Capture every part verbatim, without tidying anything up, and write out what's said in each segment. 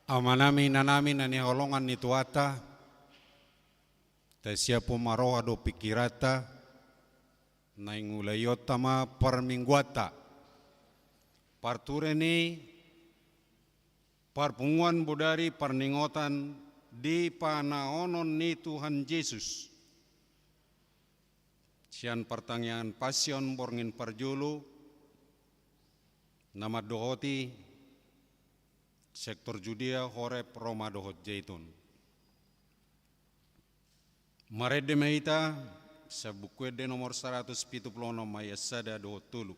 Amanami, inanami na hinaholongan ni Tuhanta, tasiaphon ma roha dohot pingkiranta, naeng ulaonta ma parmingguanta. Parture ni parpunguan bodari parningotan di panaonon ni Tuhan Jesus. Sian partangiangan Passion borngin parjolo, na mandohoti sektor Judea, Horeb, Roma dohot Zaitun. Marende ma hita, sian Buku Ende nomor saratus pitu pulu onom ayat sada dohot tolu.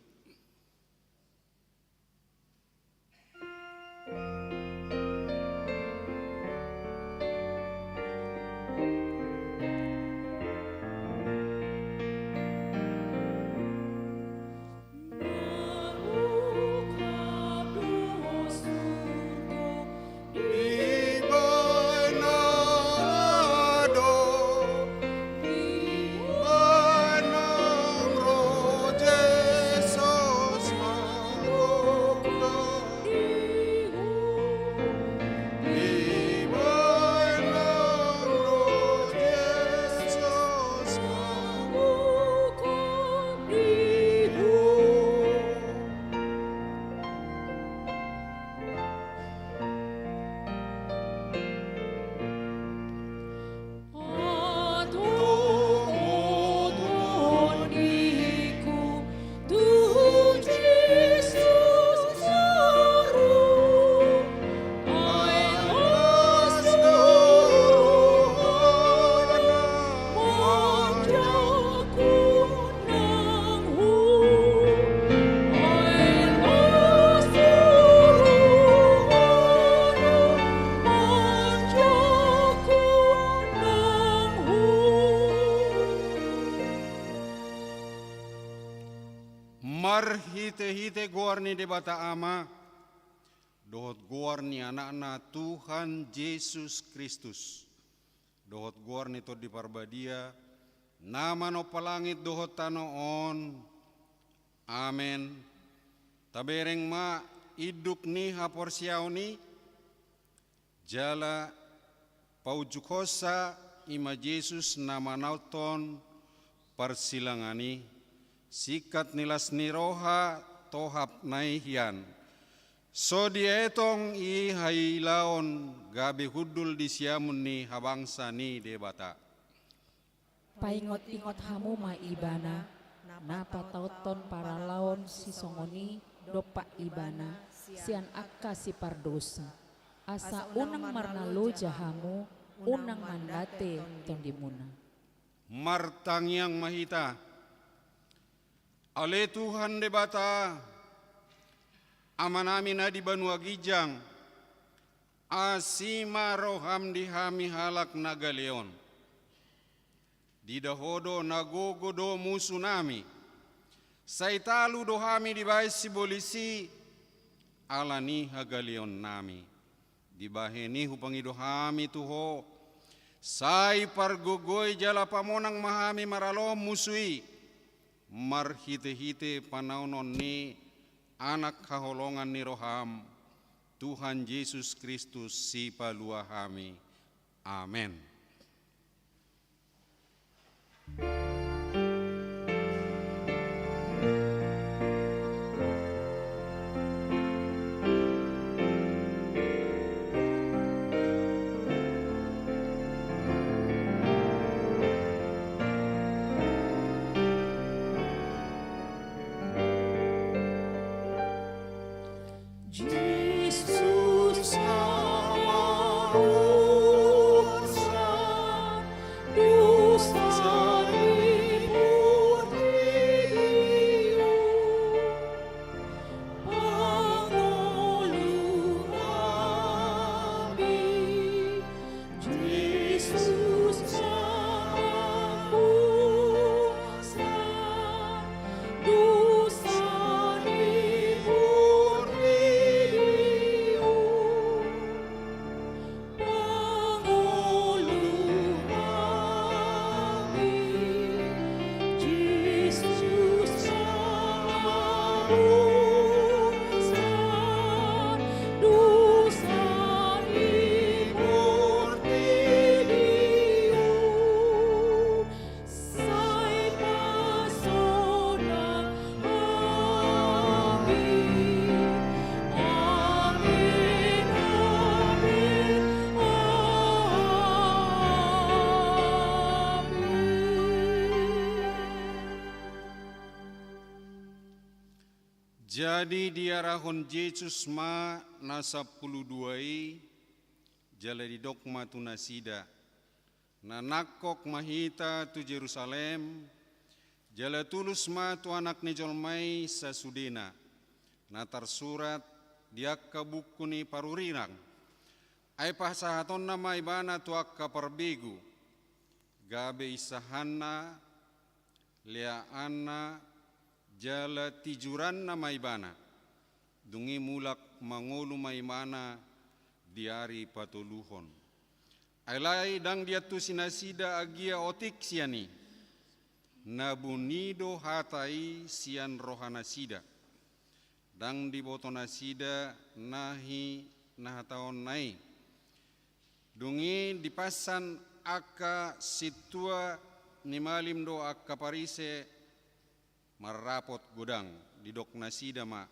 Marhitehite goar ni Debata Ama, dohot goar ni Anakna Tuhan Jesus Kristus, dohot goar ni Tondi Parbadia, na manompa langit dohot tano on. Amen. Tabereng ma induk ni haporseaon i, jala paunjukhonsa, i ma Jesus na manaothon parsilangan i, singkat ni las ni roha tohap na i hian. So dietong i hailaon gabe hundul di siamun ni habangsa ni Debata. Paingot-ingot hamu ma Ibana, na pataothon paralaon sisongon i dompak Ibana, sian angka sipardosa. Asa unang marnaloja hamu, unang mandate tondimuna. Martangiang ma hita. Ale Tuhan Debata, Amanami na di banua ginjang, asi ma roham di hami halak na galeon. Dida Ho do na gogo do musunami. Sai talu do hami dibahen sibolis i, ala ni hagaleonnami. Dibahen i hupangido hami tu Ho, sai pargogoi jala pamonang ma hami maralohon musu i, marhitehite panaonon ni Anak haholongan ni roham, Tuhan Jesus Kristus Sipalua hami. Amen. Jadi diarahon Jesus ma na sampulu dua i, jala didok ma tu nasida: Na nangkok ma hita tu Jerusalem, jala tulus ma tu Anak ni jolma i sasudena, na tarsurat di angka buku ni parurirang. Ai pasahatonna ma ibana tu angka parbegu, gabe insahanna, leaanna, jala tijuranna ma ibana. Dung i mulak mangolu ma ibana di ari patoluhon. Alai ndang diantusi nasida anggia otik sian i. Na buni do hata i sian rohanasida. Ndang diboto nasida na hi na hataonna i. Dung i dipasan angka sintua ni malim dohot angka Parise marrapot godang, didok nasida ma: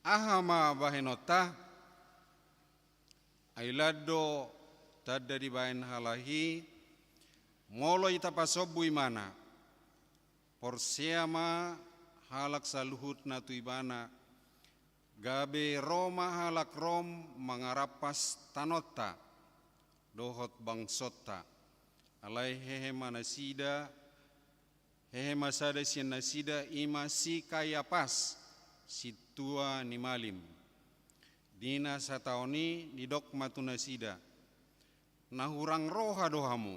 Aha ma bahenonta? Ai lan do tanda dibahen halak i, molo i tapasombu ibana. Porsea ma halak saluhutna tu ibana, gabe ro ma halak Rom mangarampas tanonta dohot bangsonta. Alai hehe ma nasida, hehe ma sada sian nasida, i ma si Kayapas, sintua ni malim. Di na sataon i didok ma tu nasida: Na hurang roha do hamu,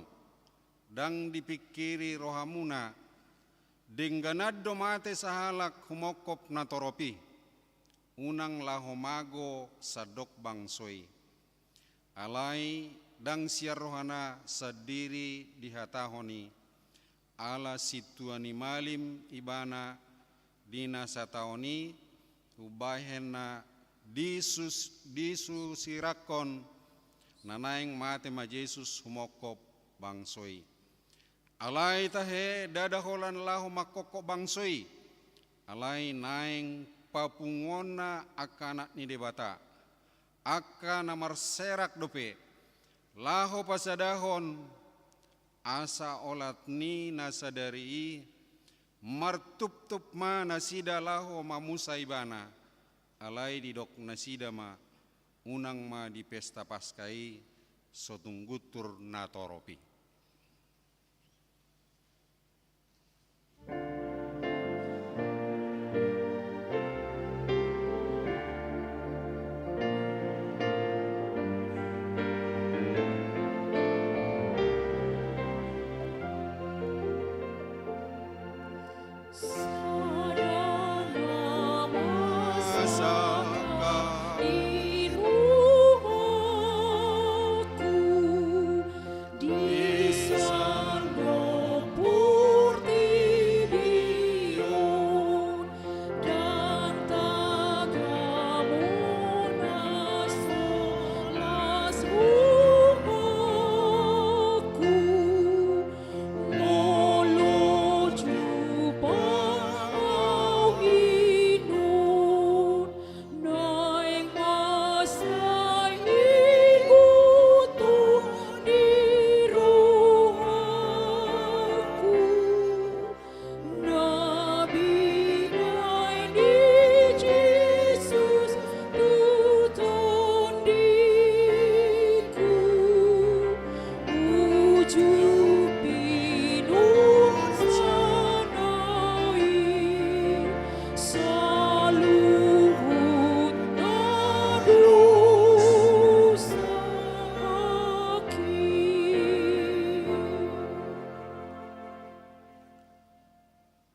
ndang dipingkiri rohamuna, dengganan do mate sahalak humongkop na torop i, unang laho mago sandok bangso i. Alai ndang sian rohana sandiri dihatahon i, ala sintua ni malim ibana. Di na sataon i, umbahen na disus-, disusirangkon, na naeng mate ma Jesus humongkop bangso i. Alai tahe ndada holan laho mangkongkop bangso i, alai naeng papunguonna angka anak ni Debata, angka na marserak dope, laho pasadahon, asa olat ni na sadari i martuptup ma nasida laho mamusa ibana. Alai didok nasida ma: Unang ma di pesta Paska i so tung guntur na torop i.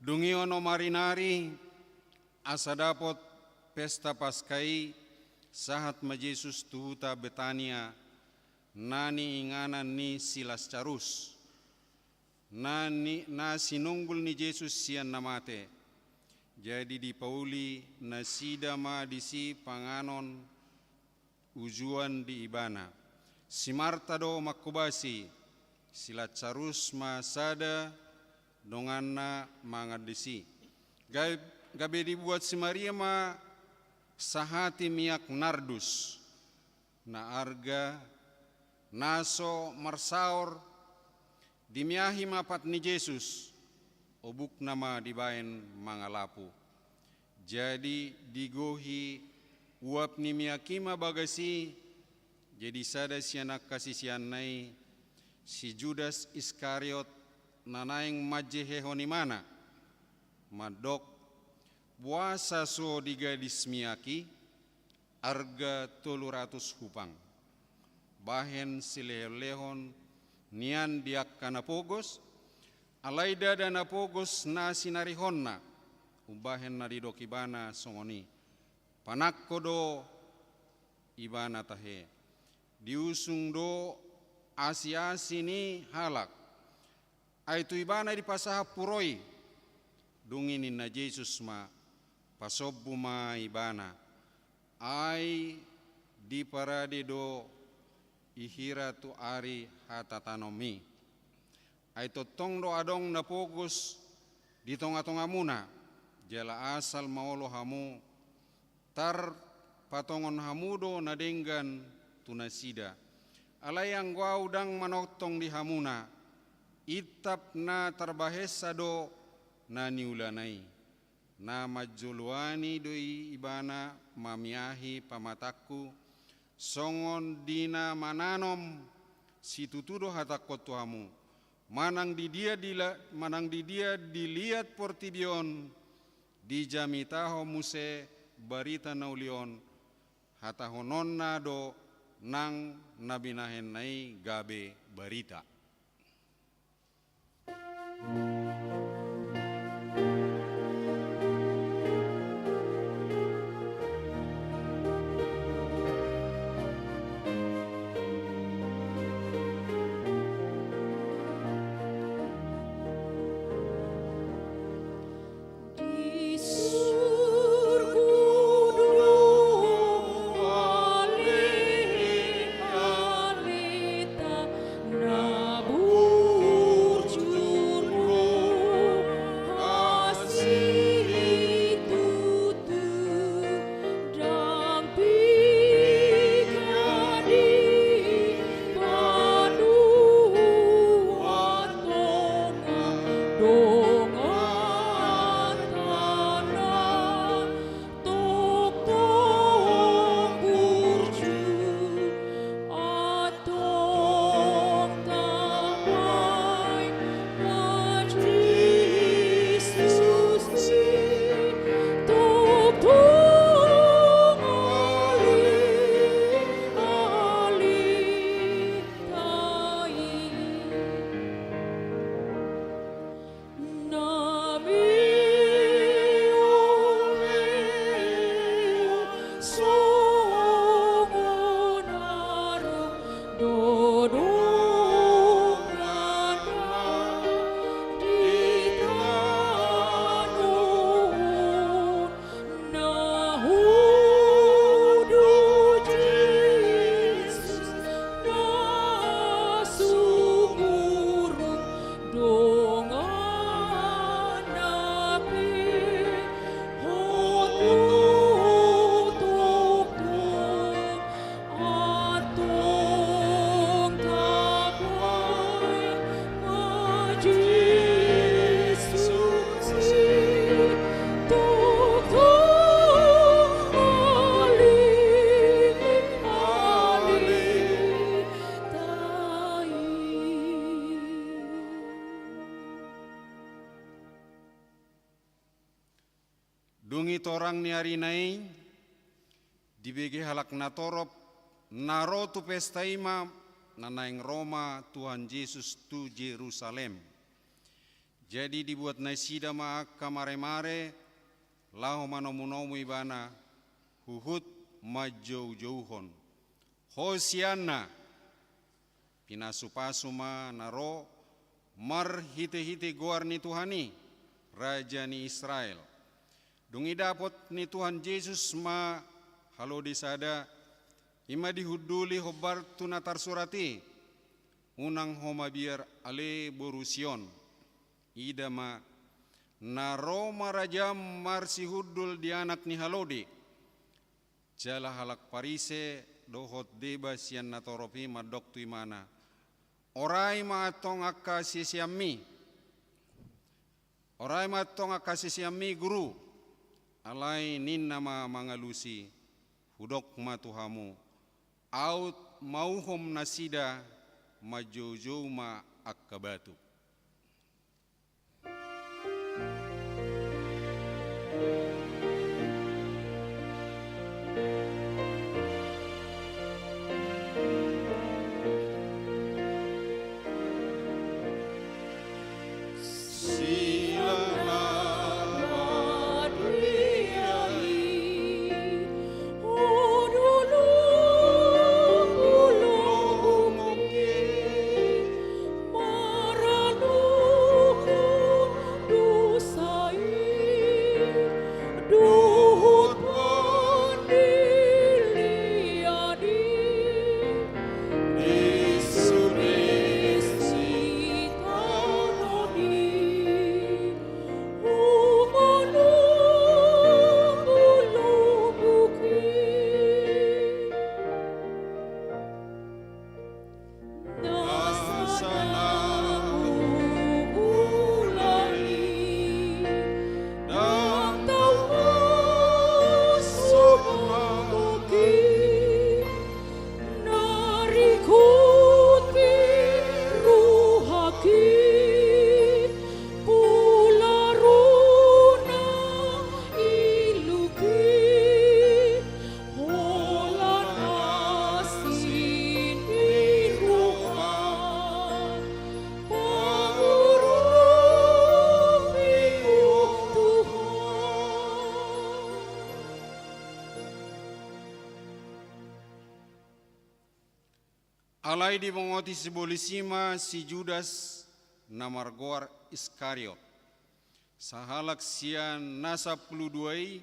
Dung i onom ari nari, asa dapot pesta Paska i, sahat ma Jesus tu huta Betania, na niinganan ni si Lasarus, na ni, na sinunggul ni Jesus sian na mate. Jadi dipauli nasida ma disi panganon ujuan di ibana. Si Marta do manghobasi, si Lasarus ma sada donganna mangan disi. Ga-, gabe dibuat si Maria ma sahati miak nardus, na arga, na so marsaor, dimiahi ma pat ni Jesus, obukna ma dibaen mangalapu. Jadi digohi uap ni miak i ma bagas i. Jadi sada sian angka siseanna i, si Judas Iskariot, na naeng manjehehon ibana, mandok: Boasa so digadis miak i arga tolu ratus hupang, bahen silehonlehon nian di angka na pogos? Alai ndada na pogos na sinarihonna umbahen na didok ibana songon i. Panangko do ibana tahe. Diusung do asiasi ni halak. Ai tu ibana dipasahat puro i. Dung i ninna Jesus ma: Pasombu ma ibana. Ai diparade do i hira tu ari hatatanom i. Ai tongtong do adong na pogos di tongatongamuna, jala asal ma olo hamu, tarpatongon hamu do na denggan tu nasida. Alai anggo Ahu ndang manongtong di hamuna, intap na tarbahensa do na niulana i. Na manjoloani do i ibana mamiahi pamatangku, songon di na mananom. Situtu do hatangkon tu hamu, manang di dia dila-, manang di dia diliat portibi on, dijamitahon muse barita na uli on, hatahononna do nang na binahenna i gabe barita. Dung i torang ni arina i, dibege halak natorop na ro tu pesta i ma na naeng ro ma Tuhan Jesus tu Jerusalem. Jadi dibuat nasida ma angka maremare laho manomunomu ibana, huhut manjoujouhon: Hosianna! Pinasupasu ma na ro marhitehite goar ni Tuhan i, Raja ni Israel. Dung i dapot ni Tuhan Jesus ma halode sada, i ma dihunduli hombar tu na tarsurat i: Unang ho mabiar, ale boru Sion. Ida ma, na ro ma rajam marsihundul di anak ni halode. Jala halak Parise dohot deba sian natorop i mandok tu ibana: Orai ma antong angka siseanmi, orai ma antong angka siseanmi, Guru, Alai ninna ma mangalusi: Hudok ma tu hamu, aut mauhom nasida, manjoujou ma angka batu. Alai dibongoti sibolis i ma si Judas, na margoar Iskariot, sahalak sian na sampulu dua i,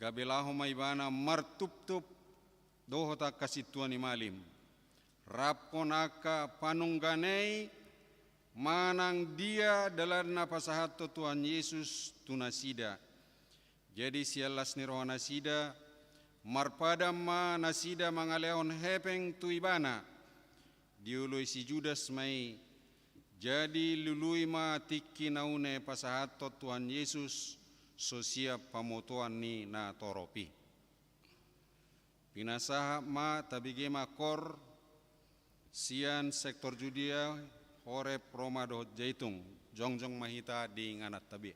gabe laho ma ibana martuptup dohot angka sintua ni malim, raphon angka panunggana i, manang dia dalan na pasahathon Tuhan Jesus tu nasida. Jadi sian las ni roha nasida, marpadan ma nasida mangalehon hepeng tu ibana. Dioloi si Judas ma i, jadi lului ma tingki na une pasahathon Tuhan Jesus, so siap hamutoan ni na torop i. Pinasahat ma, tabege ma kor, sian sektor Judea, Horeb, Roma dohot Jaitung, jongjong ma hita di inganan tabe.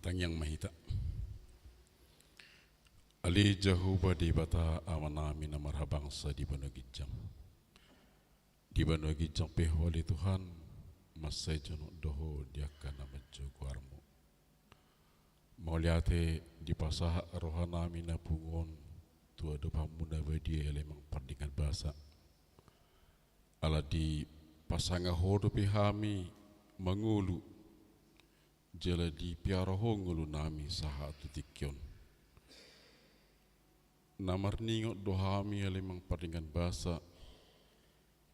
Tangiang ma hita. Ale Jahowa Debata Amanami na marhabangsa di banua ginjang. Di banua ginjang pe Ho ale Tuhan, mansai jonok do Ho di angka na manjou goarMu. Mauliate dipasahat rohanami na pungu on tu adopanMu na badia i ale Amang Pardenggan Basa. Ala dipasanga Ho dope hami mangolu, jala dipiara Ho ngolunami sahat tu tingki on. Na marningot do hami ale Amang Pardenggan Basa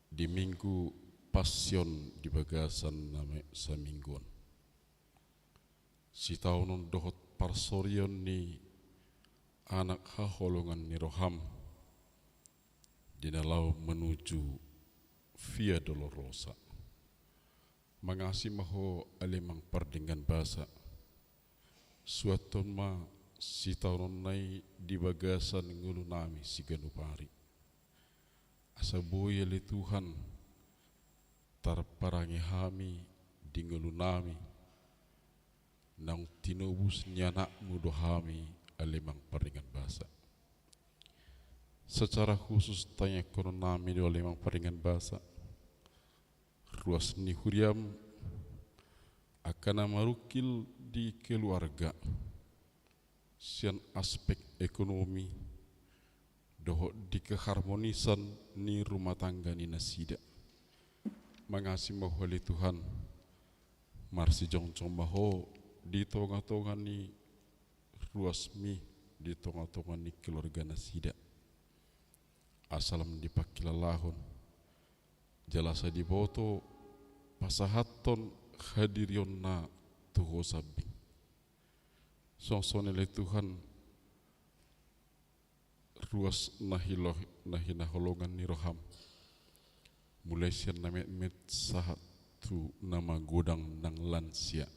di Minggu Passion di bagasan na me-, saminggu on. Sitaonon dohot parsorion ni Anak haholongan ni rohaM di na laho manuju Via Dolorosa. Mangasi ma Ho ale Amang Pardenggan Basa. Suanhon ma sitaononna i di bagasan ngolunami siganup ari. Asa boi ale Tuhan, tarparange hami di ngolunami, naung tinobus ni AnakMu do hami ale Amang Pardenggan Basa. Secara khusus tangiangkononnami do ale Amang Pardenggan Basa, ruas ni huriaM, angka na marungkil di keluarga, sian aspek ekonomi, dohot di keharmonisan ni rumah tangga ni nasida. Mangasi ma Ho ale Tuhan, marsijongjong ma Ho di tonga-tonga ni ruasMi, di tonga-tonga ni keluarga nasida. Asa lam dipangkilalahon, jala sai diboto pasahathon hadirionna tu Ho sambing. Songon i ale Tuhan, ruas na hilo-, na hinaholongan ni rohaM. Mulai sian na metmet sahat tu na magodang nang lansia.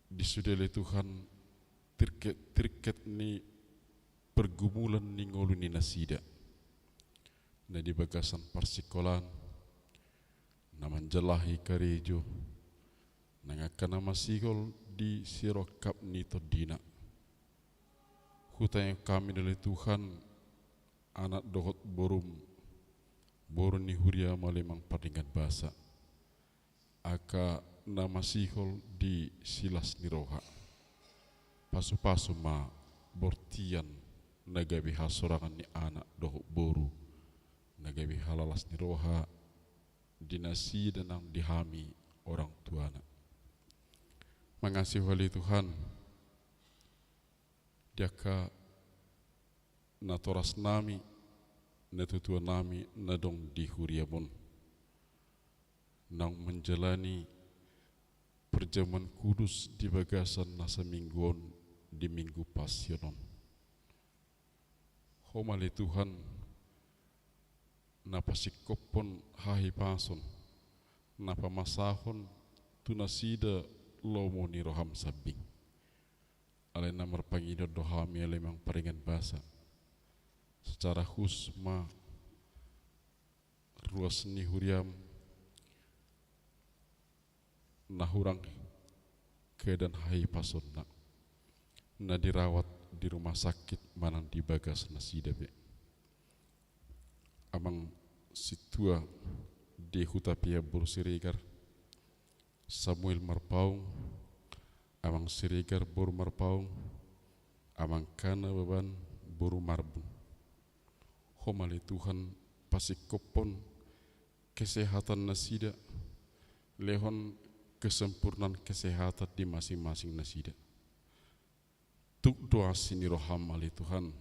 Di sude ale Tuhan, tirket-tirket ni pergumulan ni ngolu ni nasida. Na di bagasan parsikolaan, na manjalahi karejo, nang angka na masihol di sirongkap ni tondina. Hutangiangkon hami do ale Tuhan, anak dohot boruM, boru ni huriaM ale Amang Pardenggan Basa. Angka na masihol di silas ni roha. Pasu-pasu ma bortian na gabe hasorangan ni anak dohot boru, na gabe halalas ni roha di nasida nang di hami orang tuana. Mangasi Ho ale Tuhan, di angka natorasnami, natuatuanami na adong di huriaM on, naung manjalani perjamuan kudus di bagasan na saminggu on di Minggu Passion on. Ho ma ale Tuhan, na pasingkophon hahipason, na pamasahon tu nasida lomo ni rohaM sambing. Alai na marpangidoan do hami ale Amang Pardenggan Basa. Secara khusus ma ruas ni huriaM na hurang keadaan hahipasonna, na dirawat di rumah sakit manang di bagas nasida pe. Amang sintua di Hutapea boru Siregar, Samuel Marpaung, Amang Siregar boru Marpaung, Amang Kana Baban boru Marbun. Ho ma ale Tuhan pasingkophon kesehatan nasida, lehon kesempurnaan kesehatan di masing-masing nasida. Tuk do asi ni rohaM ale Tuhan,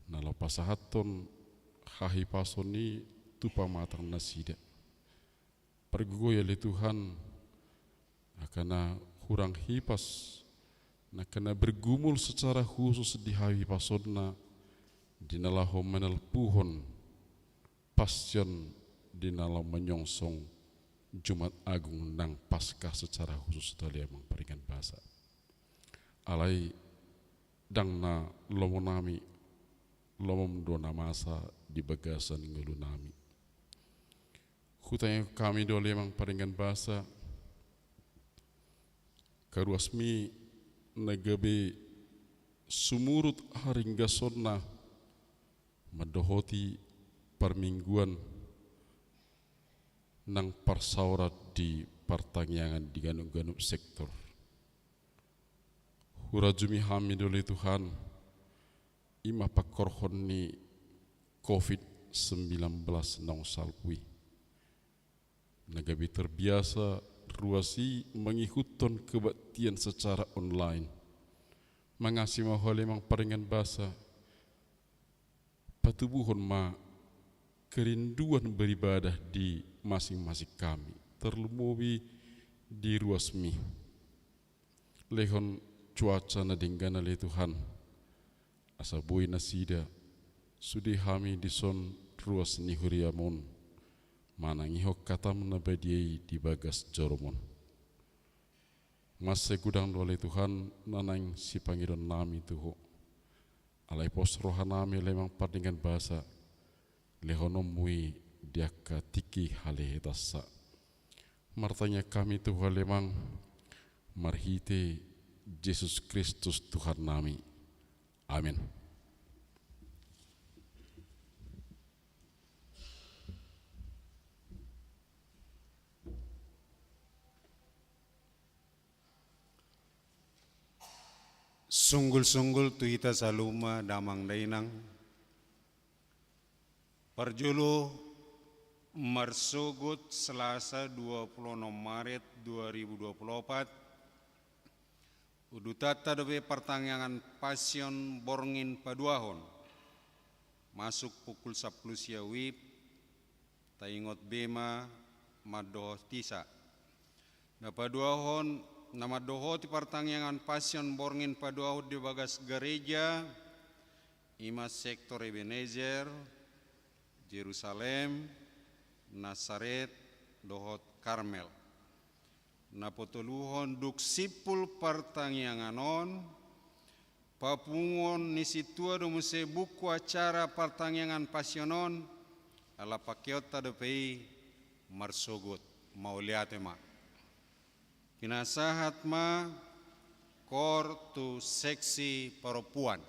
na laho pasahathon hahipason i tu pamatang nasida. Pargogoi ale Tuhan, angka na hurang hipas, angka na bergumul secara khusus di hahipasonna, di na laho manalpuhon Passion di na laho manyongsong Jumat Agung nang Paskah secara khusus ale Amang Pardenggan Basa. Alai ndang na lomo nami, lomoM do na masa di bagasan ngolu nami. Hutangihon hami do ale Amang Pardenggan Basa, Angka ruasmi na gabe sumurut haringgasonna mandohoti parmingguan nang parsaoran di partangiangan di ganup-ganup sektor. Hurajumi hami do ale Tuhan, i ma pangkorhon ni covid sembilan belas naung salpu i. Na gabe terbiasa ruas i mangihuthon kebaktian secara online. Mangasi ma Ho ale Amang pardenggan basa, patubuhon ma kerinduan beribadah di masing-masing hami, tarlumobi di ruasmi. Lehon cuaca na denggan ale Tuhan, asa boi nasida sude hami dison ruas ni huriam on manangihon hatam na badia i di bagas joroM on. Mansai godang do ale Tuhan na naeng sipangidoonnami tu Ho. Alai pos rohanami ale Amang pardenggan basa, lehononMu i di angka tingki halehetansa. Martangiang hami tu Ho ale Amang, marhite Jesus Kristus Tuhannami. Amen. Sunggul-sunggul tu hita saluhutna damang dainang. Parjolo, marsogot Selasa dua puluh enam Maret dua ribu dua puluh empat, udutanta dope partangiangan Pasion borngin paduahon, masuk pukul sampulu sia wib, taingot be ma mandohot hisa. Na paduahon, na mandohoti partangiangan Pasion borngin paduahon di bagas gareja, i ma sektor Ebenezer, Jerusalem, Nasaret, dohot Karmel. Na patoluhon, dung simpul partangiangan on, papunguon ni sintua do muse buku acara partangiangan Pasion on, ala pakeonta dope i marsogot. Mauliate ma. Pinasahat ma kor tu seksi parompuan.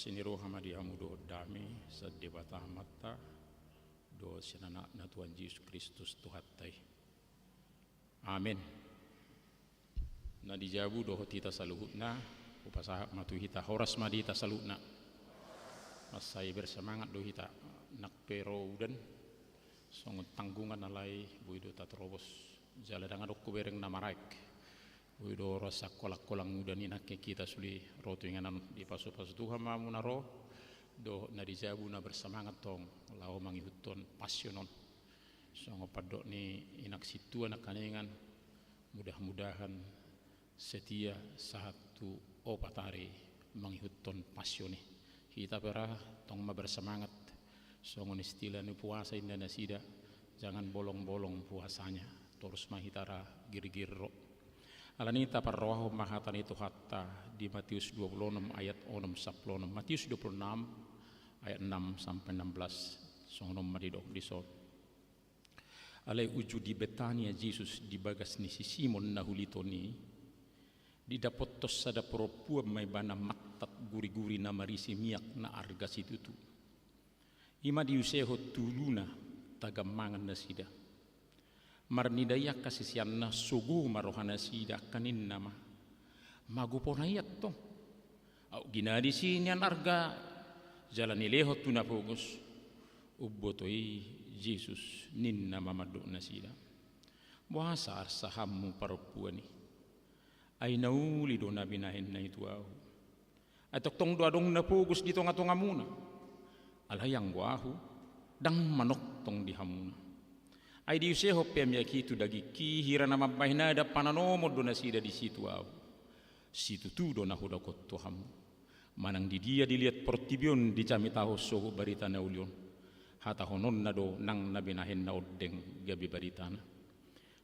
Asi ni roha ma di hamu dohot dame sian Debata Amanta dohot sian Anakna Tuhan Jesus Kristus Tuhanta i. Amen. Na di jabu dohot hita saluhutna, hupasahat ma tu hita, horas ma di hita saluhutna. Mansai bersemangat do hita, nang pe ro udan, songon tanggungan alai boi do taterobos. Jala ndang adong hubereng na maraek. Boi do ro sian holang-holang udan i nangkin hita suli ro tu inganan on. Dipasupasu Tuhan ma hamu na ro dohot na di jabu na bersemangat tong laho mangihuthon Passion on. Songon pandok ni inang sintua nangkiningan, mudah-mudahan setia sahat tu opat ari mangihuthon Passion i. Hita pe ra tong ma bersemangat. Songon istilah ni puasa ninna nasida, jangan bolong-bolong puasanya. Torus ma hita ra girgir ro. Alani i taparrohahon ma hata ni Tuhanta di Matius dua pulu onom ayat onom sampulu onom. Matius dua pulu enam ayat enam sampai enam belas. Songon on ma didok dison. Alai uju di Betania Jesus di bagas ni si Simon na huliton i, didapothon sada parompuan ma ibana mattat guri-guri na marisi miak na arga situtu. I ma diusehon tu uluna tagan mangan nasida. Marnida i angka siseanna, sogo ma rohanasida, angka ninna ma, mago pona i antong. Aut gina disi nian arga jala nilehon tu na pogos. Umboto i Jesus ninna ma mandok nasida, boasa arsahanmu parompuan i? Ai na uli do na binahenna i tu ahu. Ai tongtong do adong na pogos di tonga-tongamuna. Alai anggo ahu, ndang manongtong di hamuna. Ai diusehon pe miak i tu dagingki, hira na mambahen adat pananomon do nasida disi tu ahu. Situtu do na hudok tu hamu. Manang di dia diliat portibi on dijamitahon sogot barita na uli on, hatahononna do nang na binahenna ondeng gabe baritana.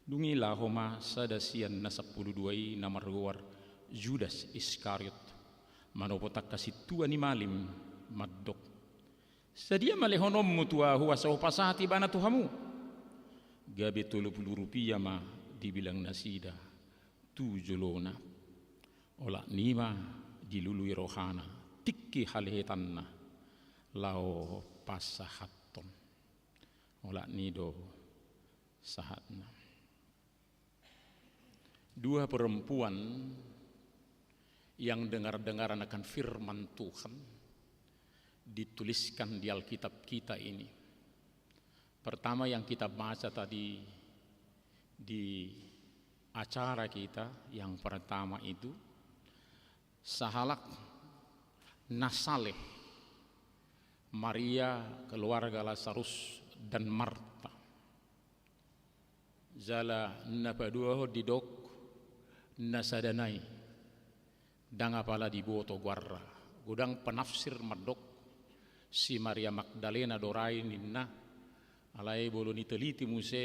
Dung i laho ma sada sian na sampulu dua i na margoar Judas Iskariot, manopot angka sintua ni malim, mandok, sadia ma lehononmu tu ahu asa hupasahat ibana tu hamu? Gabe tolu pulu rupia ma dibilang nasida tu jolona. Olat ni i ma dilului rohana, tingki halehetanna laho pasahathon. Olat ni i do sahatna. Dua perempuan yang dengar-dengaran akan firman Tuhan dituliskan di Alkitab kita ini. Pertama yang kita baca tadi di acara kita yang pertama itu, sahalak na saleh, Maria, keluarga Lazarus, dan Marta. Jala na paduahon didok na sada nai, ndang apala diboto goarna. Godang penafsir mandok si Maria Magdalena do ra i ninna, alai molo niteliti muse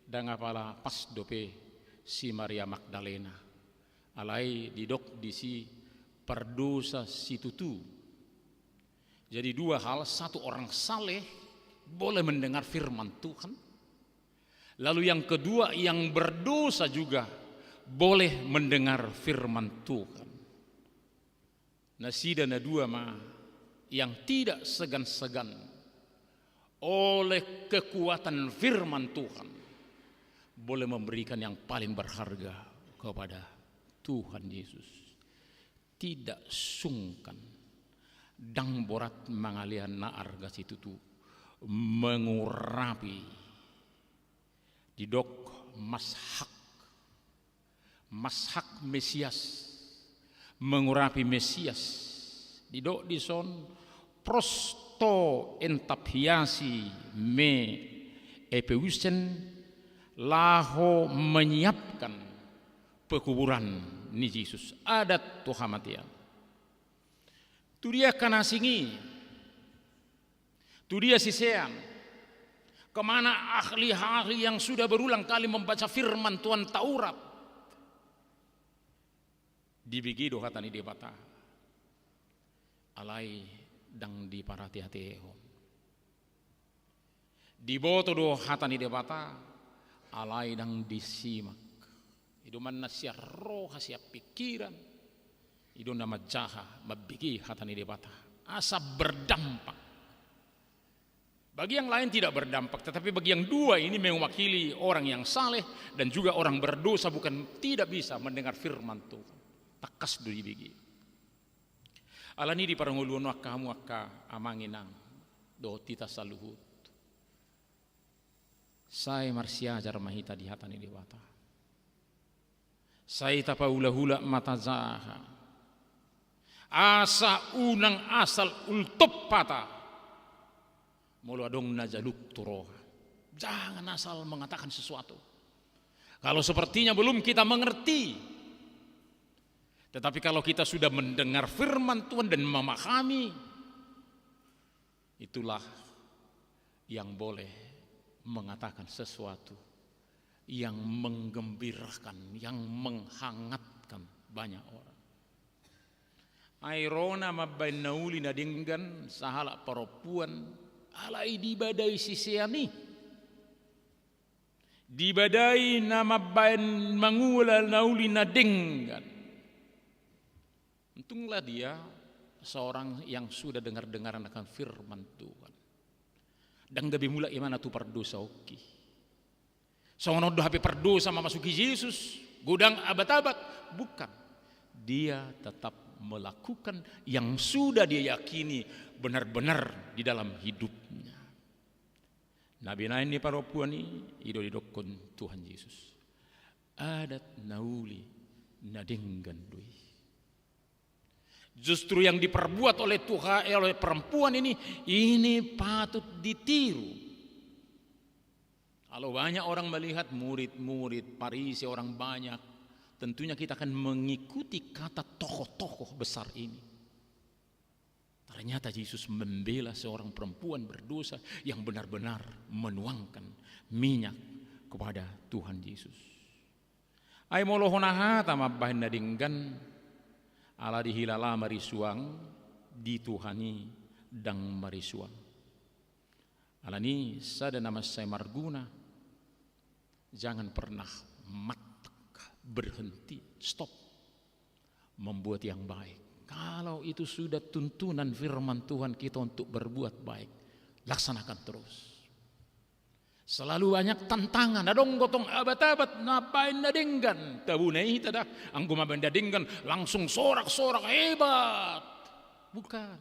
ndang apala pas dope si Maria Magdalena. Alai didok disi pardosa situtu. Jadi dua hal, satu orang saleh boleh mendengar firman Tuhan, lalu yang kedua yang berdosa juga boleh mendengar firman Tuhan. Nasida na dua ma yang tidak segan-segan oleh kekuatan firman Tuhan boleh memberikan yang paling berharga kepada Tuhan Yesus. Tidak sungkan, ndang borat mangalean na arga situtu, mengurapi. Didok mashak, mashak Mesias, mengurapi Mesias. Didok dison, prosto entap hiasi me epeusen, laho menyiapkan pekuburan ni Jesus, adat tu hamatean. Tu dia angka na asing i? Tu dia sisean? Kemana ahli-ahli yang sudah berulang kali membaca firman Tuhan Taurat? Dibege do hata ni Debata, alai ndang diparateatehon. Diboto do hata ni Debata, alai ndang disimak. I do manang sian roha, sian pingkiran, i do na manjaha mambege hata ni Debata. Asa berdampak. Bagi yang lain tidak berdampak, tetapi bagi yang dua ini mewakili orang yang saleh dan juga orang berdosa, bukan tidak bisa mendengar firman Tuhan. Tangkas do dibege. Alani i di parngoluon on, angka hamu angka amang inang dohot hita saluhut, sai marsiajar ma hita di hata ni Debata. Sai tapaulahula ma tajaha, asa unang asal ultop hata molo adong na jaluk tu roha. Jangan asal mengatakan sesuatu kalau sepertinya belum kita mengerti. Tetapi kalau kita sudah mendengar firman Tuhan dan memahami, itulah yang boleh mengatakan sesuatu yang menggembirakan, yang menghangatkan banyak orang. Ai ro na mambaen na uli na denggan sahalak parompuan, alai dibadai sisean i. Dibadai na mambaen mangula na uli na denggan. Untunglah dia seorang yang sudah dengar-dengaran akan firman Tuhan. Ndang gabe mulak ibana tu pardosaonki. Songon on do hape pardosa mamasuki Jesus, godang abat-abat. Bukan. Dia tetap melakukan yang sudah dia yakini benar-benar di dalam hidupnya. Na binaen ni parompuan i, i do didokkon Tuhan Jesus, adat na uli na denggan do i. Justru yang diperbuat oleh Tuhan, eh, oleh perempuan ini, ini patut ditiru. Kalau banyak orang melihat, murid-murid, Farisi, orang banyak, tentunya kita akan mengikuti kata tokoh-tokoh besar ini. Ternyata Yesus membela seorang perempuan berdosa yang benar-benar menuangkan minyak kepada Tuhan Yesus. Ai molo hona hata mambahen na denggan, ala dihilala marisuang, di Tuhan i ndang marisuang. Alani i, sada na mansai marguna, jangan pernah mattak, berhenti, stop membuat yang baik. Kalau itu sudah tuntunan firman Tuhan kita untuk berbuat baik, laksanakan terus. Selalu banyak tantangan, adong gotong abat-abat na baen na denggan. Tabuna hita da, anggo mambaen na denggan langsung sorak-sorak hebat. Bukan.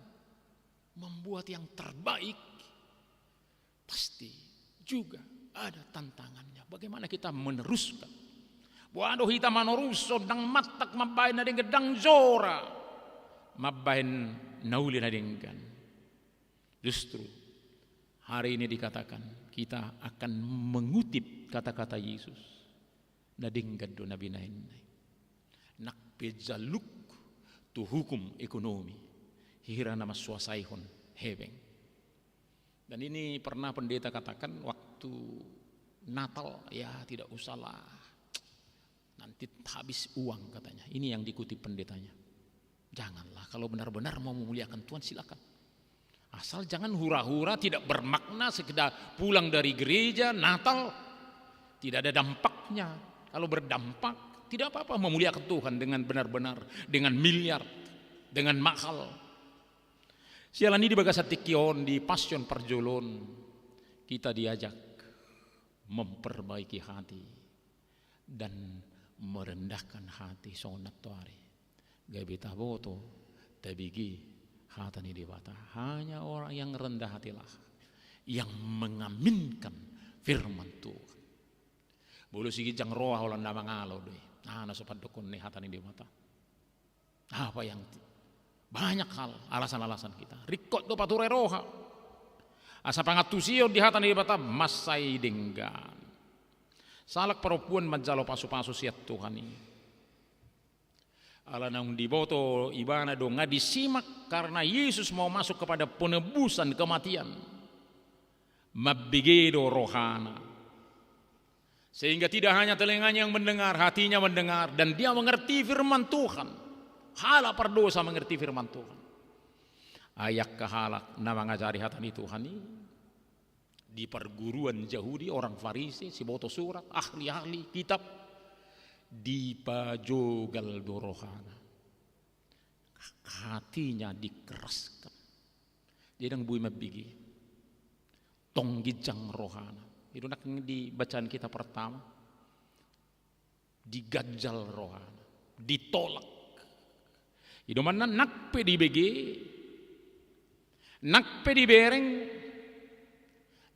Membuat yang terbaik pasti juga ada tantangannya. Bagaimana kita meneruskan? Boha do hita manorushon, ndang mattak mambaen na denggan, ndang jora mambaen na uli na denggan. Justru hari ini dikatakan kita akan mengutip kata-kata Yesus. Na denggan do na binaenna i. Nang pe jaluk tu hukum ekonomi, hira na mansuasaihon hepeng. Dan ini pernah pendeta katakan waktu Natal, ya tidak usahlah, nanti habis uang katanya. Ini yang dikutip pendetanya. Janganlah, kalau benar-benar mau memuliakan Tuhan silakan. Asal jangan hura-hura, tidak bermakna, sekedar pulang dari gereja, Natal, tidak ada dampaknya. Kalau berdampak, tidak apa-apa memuliakan Tuhan dengan benar-benar, dengan miliar, dengan mahal. Siala ni di bagasan tingki on, di Pasion parjolo on, kita diajak memperbaiki hati dan merendahkan hati songon nantoari. Gabe taboto, tabege hata ni Debata. Hanya orang yang rendah hatilah yang mengaminkan firman Tuhan. Molo siginjang roha holan na mangalo do i. Aha na so pandokkon ni hata ni Debata? Apa yang ti-, banyak hal, alasan-alasan kita. Ringkot do pature roha. Asa pangantusion di hata ni Debata mansai denggan. Sahalak parompuan manjalo pasu-pasu sian Tuhan i. Ala naung diboto ibana do nga disimak karena Yesus mau masuk kepada penebusan kematian. Mambege do rohana. Sehingga tidak hanya telinganya yang mendengar, hatinya mendengar, dan dia mengerti firman Tuhan. Halak pardosa mengerti firman Tuhan. Ai angka halak na mangajari hata ni Tuhan i, di parguruan Jahudi, orang Farisi, siboto surat, ahli-ahli kitab, dipajogal do rohana. Hatinya dikeraskan. Jadi ndang boi mambege. Tong ginjang rohana. I do nang di bacaan kita pertama. Diganjal rohana. Ditolak. I do manna nang pe dibege. Nang pe dibereng.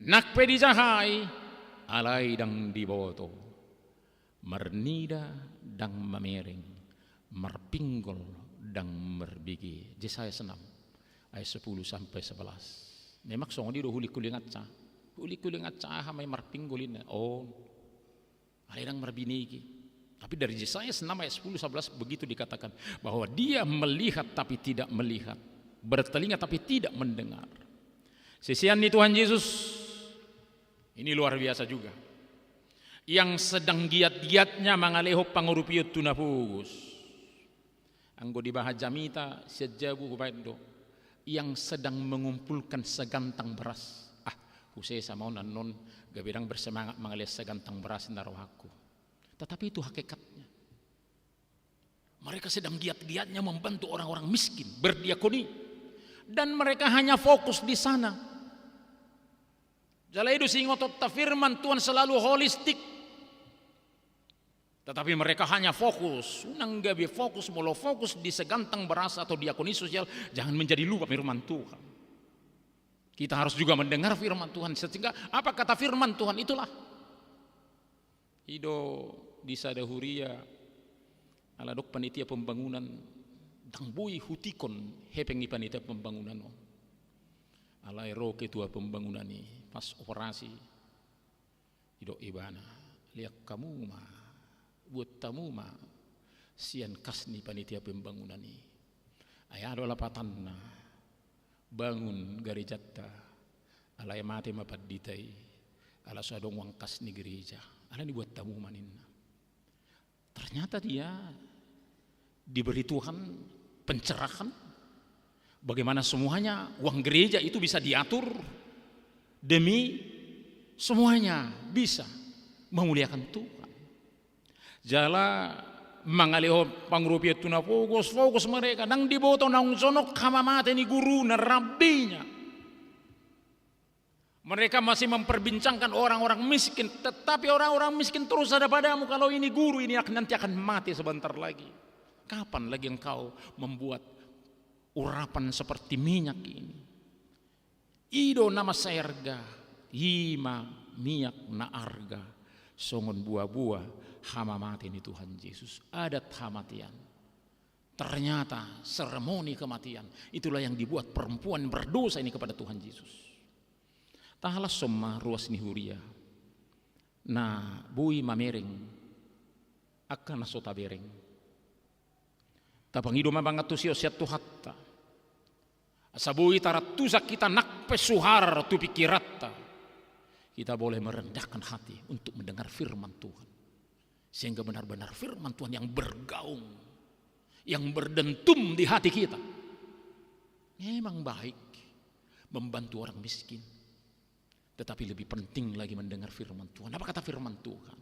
Nang pe dijahai. Alai ndang diboto. Marnida ndang mamereng, marpinggol ndang marbege. Jesaya enam ayat sepuluh sampai sebelas. Memang songon i do huling-huling aca. Huling-huling aca aha ma i marpinggol ninna. Oh. Alai ndang marbinege. Tapi dari Jesaya enam ayat sepuluh sebelas begitu dikatakan bahwa dia melihat tapi tidak melihat, bertelinga tapi tidak mendengar. Sisean ni Tuhan Yesus ini luar biasa juga. Yang sedang giat-giatnya mangalehon pangurupion tu na pogos. Anggo dibahen jamita sian jabu hubahen do, yang sedang mengumpulkan segantang beras. Ah, husesa ma on annon gabe ndang bersemangat mangalehon segantang beras ninna rohangku. Tetapi itu hakikatnya. Mereka sedang giat-giatnya membantu orang-orang miskin, berdiakoni. Dan mereka hanya fokus di sana. Jala i do siingotonta, firman Tuhan selalu holistik. Tetapi mereka hanya fokus, unang gabe fokus, molo fokus di segantang beras atau diakoni sosial, jangan menjadi lupa firman Tuhan. Kita harus juga mendengar firman Tuhan. Sehingga apa kata firman Tuhan, itulah. I do di sada huria, ala adong panitia pembangunan, ndang boi hutikon hepeng ni panitia pembangunan on. Alai ro ketua pembangunan i, pas operasi, didok ibana, lean hamu ma, buat hamu ma sian kas ni panitia pembangunan i. Ai aha do lapatanna, bangun garejanta, alai mate ma pandita i, ala so adong uang kas ni gereja, alai dibuat hamu ma ninna. Ternyata dia diberi Tuhan pencerahan, bagaimana semuanya uang gereja itu bisa diatur demi semuanya bisa memuliakan Tuhan. Jala mangalehon pangurupion tu na pogos, fokus mereka, ndang diboto naung jonok hamamate ni guruna, rabbinya. Mereka masih memperbincangkan orang-orang miskin, tetapi orang-orang miskin terus ada padamu. Kalau ini guru, ini ak-, nanti akan mati sebentar lagi. Kapan lagi engkau membuat urapan seperti minyak ini? I do na mansai arga, i ma miak na arga songon buah-buah hamamate ni Tuhan Yesus, adat hamatean. Ternyata seremoni kematian itulah yang dibuat perempuan berdosa ini kepada Tuhan Yesus. Tahalashon ma ruas ni huria, na boi mamereng angka na so tabereng. Tapangido ma pangantusion sian Tuhanta, asa boi tarantusan hita nang pe suhar tu pingkiranta. Kita boleh merendahkan hati untuk mendengar firman Tuhan. Sehingga benar-benar firman Tuhan yang bergaung, yang berdentum di hati kita. Memang baik membantu orang miskin, tetapi lebih penting lagi mendengar firman Tuhan. Apa kata firman Tuhan?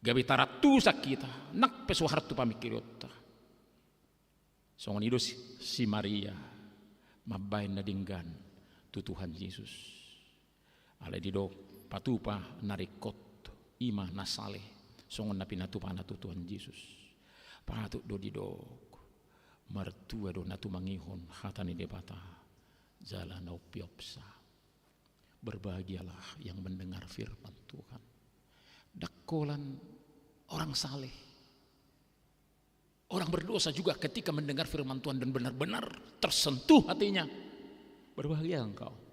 Gabe tarantusan hita nang pe suhar tu pamingkirionta. Songon i do si, si Maria mambahen na denggan tu Tuhan Yesus. Alai didok, patupa na ringkot, i ma na saleh, songon na pinatupana tu Tuhan Yesus. Patut do didok, martua do na tumangihon hata ni Debata, jala na umpeopsa. Berbahagialah yang mendengar firman Tuhan. Ndang holan orang saleh. Orang berdosa juga ketika mendengar firman Tuhan dan benar-benar tersentuh hatinya, berbahagia engkau.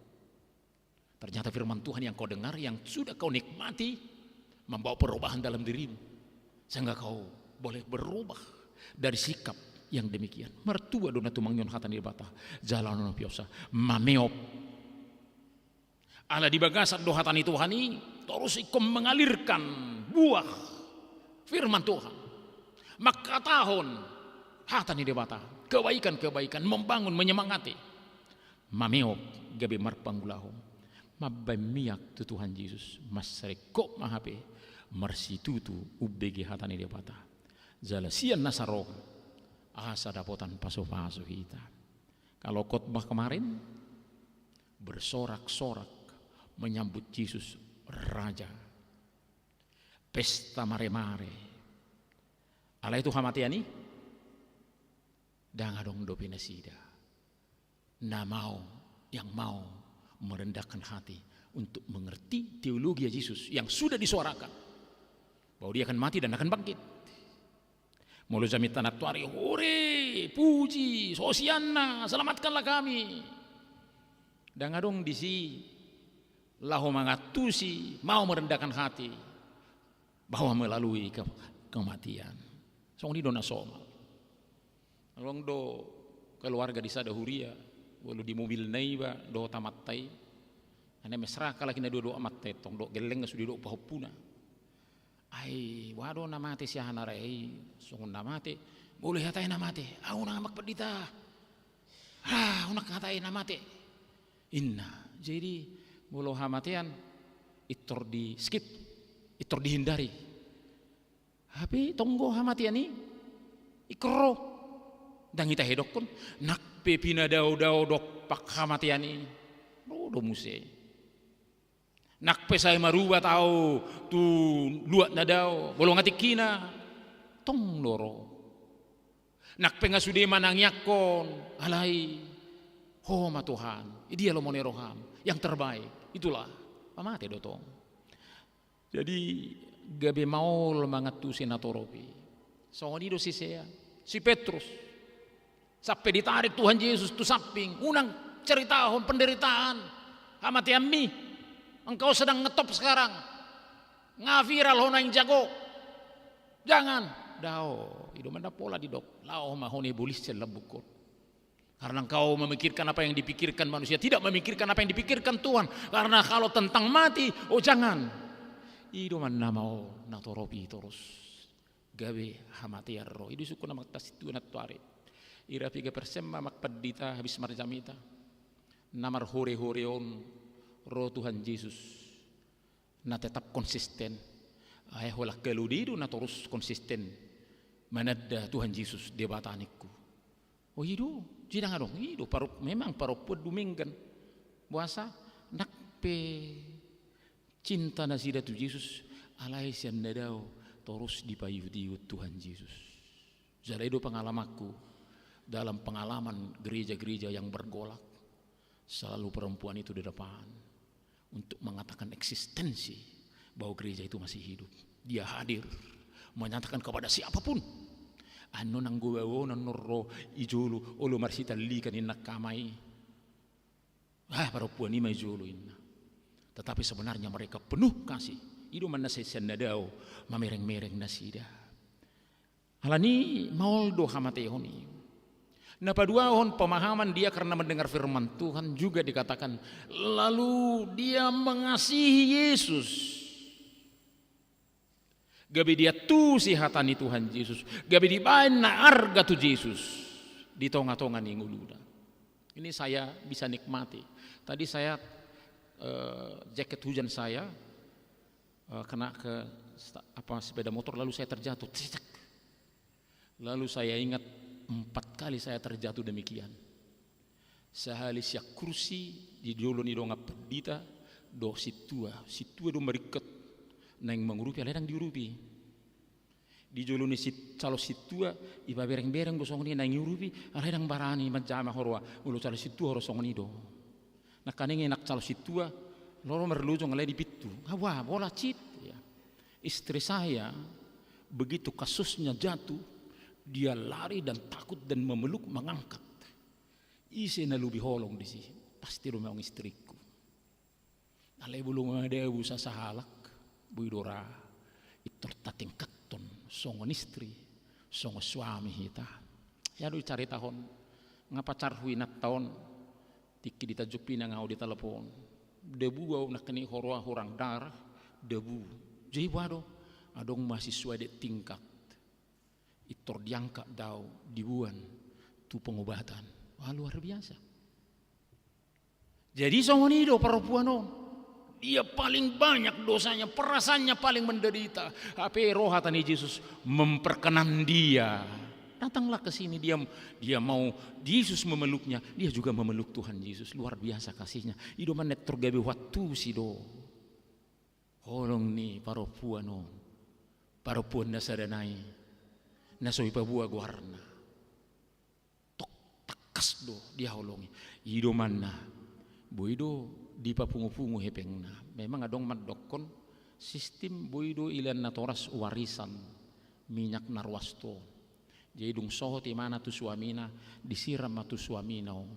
Ternyata firman Tuhan yang kau dengar, yang sudah kau nikmati, membawa perubahan dalam dirimu. Sehingga kau boleh berubah dari sikap yang demikian. Martua do na tumangihon hata ni Debata, jala na umpeopsa, mameop. Ala di bagasan do hata ni Tuhan i, torus ingkon mengalirkan buah firman Tuhan. Mangkatahon hata ni Debata, kebaikan-kebaikan, membangun, menyemangati. Mameop gabe marpangulahon. Mambahen miak tu Tuhan Yesus, mansai ringkot ma hape marsitutu umbege hata ni Debata. Jala sian na saronga, asa dapotan pasu-pasu hita. Kalau khotbah kemarin, Bersorak-sorak menyambut Jesus Raja. Pesta mare-mare. Alai tu hamatean i, ndang adong dope nasida na mau, yang mau merendahkan hati untuk mengerti teologia Jesus yang sudah disuarakan, bahwa dia akan mati dan akan bangkit. Molo jamita nantoari, hore, puji, hosianna, selamatkanlah kami. Ndang adong disi laho mangantusi, mau merendahkan hati bahwa melalui ke-, kematian. Songon i do na somal. Adong do keluarga di sada huria, molo di mobilna iba dohot amanta i, na mesra halak i na dua dohot amanta i, tong dohot gellengna sude dohot pahompuna. Ai boha do na mate si aha na rae i, songon na mate. Molo ihatai na mate, ah, unang, Amang Pandita. Ah, unang hatai na mate, inna. Jadi molo hamatean, intor di skip, intor dihindari. Hape tonggo hamatean i, ingkon ro. Ndang hita hedokkon, nang pe pinadao-dao dompak hamatean i, ro do muse. Nang pe sai marubat ahu tu luat na dao, molo nga tingkina, tong do ro. Nang pe nga sude manangiangkon, alai Ho ma Tuhan, i dia lomo ni roham, yang terbaik, itulah, pamate do tong. Jadi gabe maol mangantusi na torop i. Songon i do sisea, si Petrus. Sampe ditarik Tuhan Jesus tu samping, unang ceritahon penderitaan hamateanmi. Engkau sedang ngetop sekarang. Nga viral ho naeng jago. Jangan. Dao, i do ma na pola didok. Laho ma ho na bolus sian lambungkon. Karena engkau memikirkan apa yang dipikirkan manusia, tidak memikirkan apa yang dipikirkan Tuhan. Karena kalau tentang mati, oh jangan. I do ma na maol na torop i torus. Gabe hamatean ro. I do isungkun amanta sintua nantoari. Ira piga persen ma Amang Pandita habis marjamita na marhore-hore on ro Tuhan Jesus, na tetap konsisten. Ai holan halode do na torus konsisten mananda Tuhan Jesus Debata ningku. Oh, i do, jadi ndang adong, i do, paro-, memang parompuan dumenggan. Boasa, nang pe cinta nasida tu Jesus, alai sian na dao torus dipaihut-ihut Tuhan Jesus. Jala i do pengalamanku dalam pengalaman gereja-gereja yang bergolak, selalu perempuan itu di depan untuk mengatakan eksistensi bahwa gereja itu masih hidup. Dia hadir menyatakan kepada siapapun. Annon anggo baonon ro i jolo, olo marsitallikan inna angka amai. Ah, parompuan i ma i jolo inna. Tetapi sebenarnya mereka penuh kasih. I do ma na sai sian na dao mamereng-mereng nasida. Alani maol do hamateon i. Na paduahon pemahaman dia karena mendengar firman Tuhan juga dikatakan, lalu dia mengasihi Yesus. Gabe diantusi hata ni Tuhan Jesus, gabe dibaen na arga tu Jesus di tonga-tonga ni ngoluna. Ini saya bisa nikmati. Tadi saya, eh, jaket hujan saya, eh, kena ke sta-, apa, sepeda motor, lalu saya terjatuh. Cicak. Lalu saya ingat, empat kali saya terjatuh demikian. Sahali sian kursi di jolo ni dongan pandita dohot sintua, sintua do maringkot naeng mangurupi, alai ndang diurupi. Di jolo ni sit-, calon sintua, ipabereng-bereng do songon i naeng iurupi, alai ndang barani manjama ho roha, molo calon sintua ho ro songon i do. Nangkaning i nang calon sintua, ro marlojong alai di pintu. Nga boha, bola cit. Ya. Istri saya, begitu kasusnya jatuh, dia lari dan takut dan memeluk, mengangkat. Ise na lobi holong disi, pasti do memang istriku. Alai molo madabu sasahalak, boi do ra, intor tatingkathon songon istri, songon suami hita. Ia do icaritahon, nga pacarhu inanta on, tingki di Tanjung Pinang ahu ditelepon. Debu ahu nangkin i, ho roha hurang darah, debu. Jadi boha do, adong mahasiswa adik tingkat. Intor diangkat do ahu, diboan tu pengobatan. Wah, luar biasa. Jadi songon i do parompuan on. Dia paling banyak dosanya, perasaannya paling menderita. Hape ro hata ni Jesus memperkenan dia. Datanglah ke sini, dia dia mau Yesus memeluknya, dia juga memeluk Tuhan Yesus. Luar biasa kasihnya. I do manna torgabe huantusi do holong ni parompuan on, parompuan na sada nai, na so ipaboa goarna. Tok tangkas do dihaholongi. I do manna boi do dipapungupungu hepengna. Memang adong mandokkon sistim boi do ilan natoras warisan minyak na ruas tu on. Jadi dung sohot imana tu suamina, disiram ma tu suamina on.